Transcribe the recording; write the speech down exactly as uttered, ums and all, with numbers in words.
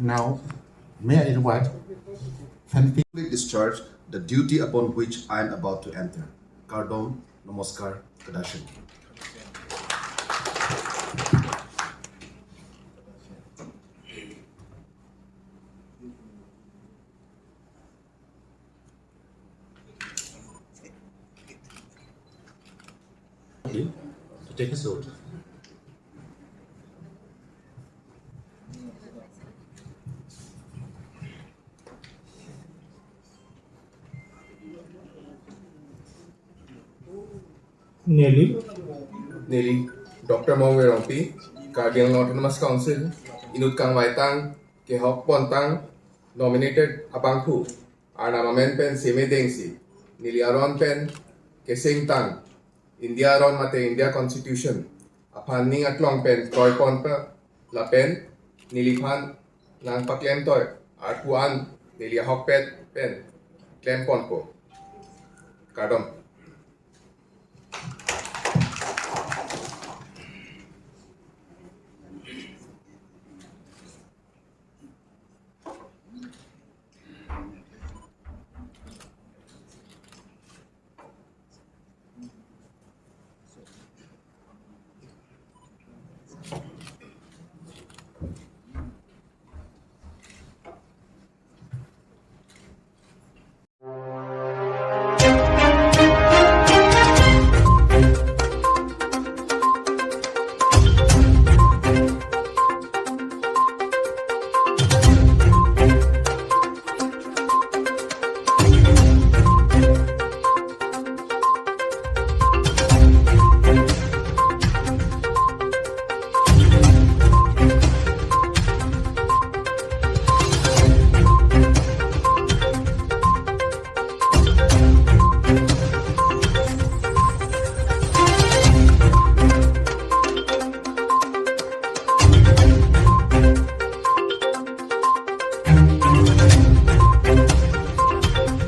Now, may I invite Fanfi discharge the duty upon which I am about to enter. Kardom, namaskar, kadashin. To take his oath. Neli. Neli Doctor Mongve Rongpi, Karbi Anglong Autonomous Council, inut kangvaitang, kehok pontang, nominated abangphu, arnam amen pen seme dengsi, neli aron pen kesengtang, India aron mate India Constitution aphan ning aklong pen kroiponpo lapen neliphan nangpaklemtoi arpu an neli ahokpet pen klemponpo. Kardom.